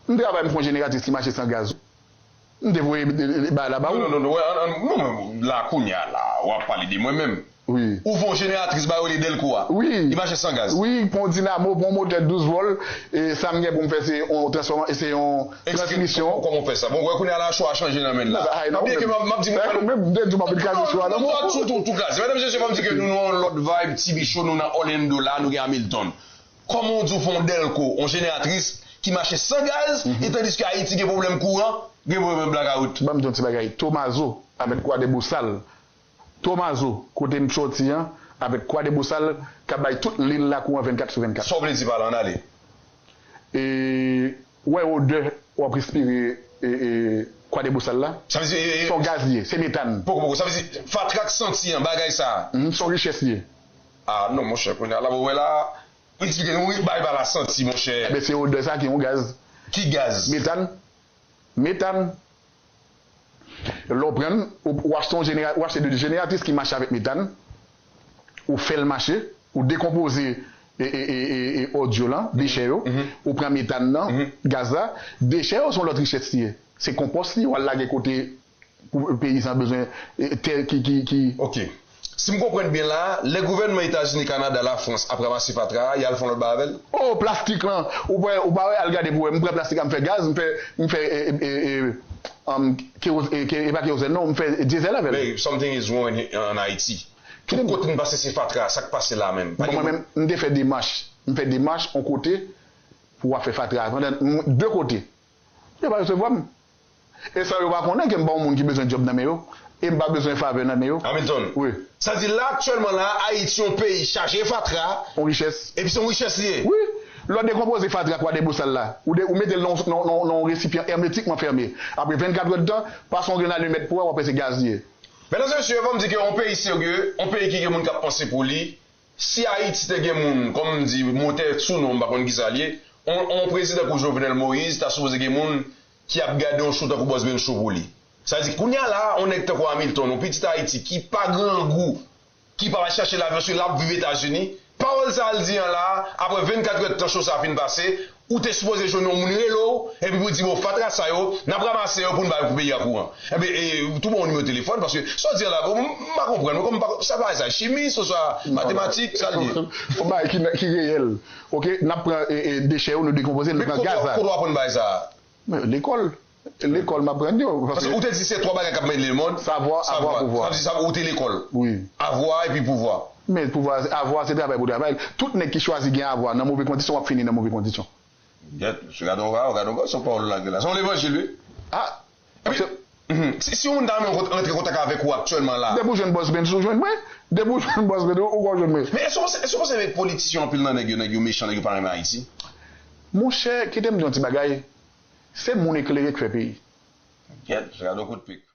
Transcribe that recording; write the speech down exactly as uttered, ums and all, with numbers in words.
M travay, m fè yon jeneratris ki mache san gaz. M te voye bagay la ba ou. Non, non, non, non, wè, an, an, non, men la, kounye a la, w ap pale de mwen menm. Wi. Ou fè yon jeneratris ba yo, le Dèlko a. Wi. Li mache san gaz. Wi, pran yon dinamo, pran yon motè douz vòl, e sa m gen pou m fè, se yon transfòma-, se yon transmisyon. Kòman w fè sa? Bon, wè, kounye a la, cho a chanje nan men l la. Non, sa, ay, non, m byen ke m ap, m ap di mwen, menm, de di w m ap kraze cho a, non, non, non, tout, tout, tout kraze. Medam, mesye, fò m di ke nou, nou yon lòt vibe, T V Show, nou nan Orlando la, nou gen Hamilton. Kòman w di w fè yon Dèlko, yon jeneratris ki mache san gaz, e tandiske Ayiti gen pwoblèm kouran, gen pwoblèm blakawout? Ban m di w yon ti bagay. Tomazo avèk Kwadèbousal. Tomazo, kote m sòti an, avèk Kwadèbousal, k ap bay tout lil la kouran vennkat sou vennkat. Sa w vle di pa la, ann ale. E, w wè odè w ap respire, e, e, Kwadèbousal la? Sa vle di, e, e, se yon gaz li ye, se metàn. Poko, poko. Sa vle di, fatra k santi an, bagay sa a. Mhm, se yon richès li ye. Ah, non, monchè, kounye a la, w wè la, eksplike nou, wi, bay pa la santi, monchè. Enben, se odè sa ki yon gaz. Ki gaz? Metàn. Metàn. Lè w pran l, ou, ou achte yon jenera-, ou achte de jeneratris ki mache avèk metàn, ou fè l mache, ou dekonpoze e, e, e, e, e òd yo lan, dechè yo, ou pran metàn nan, gaz la, dechè yo se yon lòt richès li ye. Se konpòs li, w al lage kote pou peyizan bezwen, e, tè ki, ki, ki. Ok. Si m konprann byen la, lè gouvènman Etazini, Kanada, Lafrans ap ranmase fatra a, y al fè yon lòt bagay avè l? Oh, plastik lan! Ou pa, ou pa wè, al gade pou wè. M pran plastik la, m fè gaz, m fè, m fè, e, e, e, e, um, kewoz-, e, ke-, e pa kewozèn, non, m fè dyezèl avè l. Babe, something is wrong in, in Haiti. Tout kote n pase se fatra, sa k pase la menm? Bon, mwen menm, m te fè demach. M fè demach yon kote pou w ap fè fatra a. Pandan m, de kote. Yo pa resevwa m. E san yo pa konnen ke m pa yon moun ki bezwen djòb nan men yo. E m pa bezwen favè nan men yo. Hamilton. Wi. Sa di la, aktyèlman la, Ayiti yon peyi chaje fatra. Yon richès. Epi se yon richès li ye. Wi. Lè w dekonpoze fatra Kwadèbousal la, ou de, ou mete l nan, nan, nan, nan yon resipyan èmetikman fèmen. Apre vennkat èdtan, pase yon grenn alimèt pou wè, w ap wè se gaz li ye. Medam e mesye, fò m di ke yon peyi serye, yon peyi ki gen moun k ap panse pou li, si Ayiti te gen moun, kòm m di, motè sou non, m pa konn kisa l ye, on, on prezidan kou Jovenel Moïse ta sipoze gen moun ki ap gade yon show tankou Bòs Ben Show pou li. Sa vle di, kounye a la, on nèg tankou Hamilton, on pitit Ayiti ki pa grangou, ki pa al chache lavi, paske l ap viv Etazini, pawòl sa a l di an la, apre vennkat èdtan show sa a fin pase, ou te sipoze jwenn yon moun rele w, epi pou di, bon, fatra sa yo, n ap ranmase yo pou n ba yo pou peyi a kouran. Enben, e, tou ban w nimewo telefòn, paske sa w di a la, bon, m, m pa konprann, mwen, kòm m pa, sa pa sa, chimi, oswa matematik, sa l ye. Yon bagay ki, ki reyèl. Ok, n ap pran, e, e, dechè yo, nou dekonpoze, nou pran gaz la. Men kote w aprann bagay sa a? Men, lekòl. Lekòl, m aprann yo. Paske ou te di se twa bagay k ap mennen lemonn. Savwa, avwa, pouvwa. Sa vle di sa, ou te lekòl. Wi. Avwa epi pouvwa. Men pouvwa, avwa se travay pou travay. Tout nèg ki chwazi gen avwa nan move kondisyon, w ap fini nan move kondisyon. Gèt, se gade yon, gade yon gason pawòl ou lage la. Se yon levanjil, wi. Ah, epi, mhm, si, si yon moun ta renmen rant-, rantre kontak avèk ou aktyèlman la. Depi w jwenn Bòs Ben, ou jwenn mwen. Depi w jwenn Bòs Ben, ou, ou jwenn mwen. Men èske w panse, èske w panse politisyen anpil nan nèg yo, nèg yo mechan, nèg yo pa renmen Ayiti? Monchè, kite m di yon ti bagay. Se moun eklere k fè peyi. Gèt, se gade yon kout pik.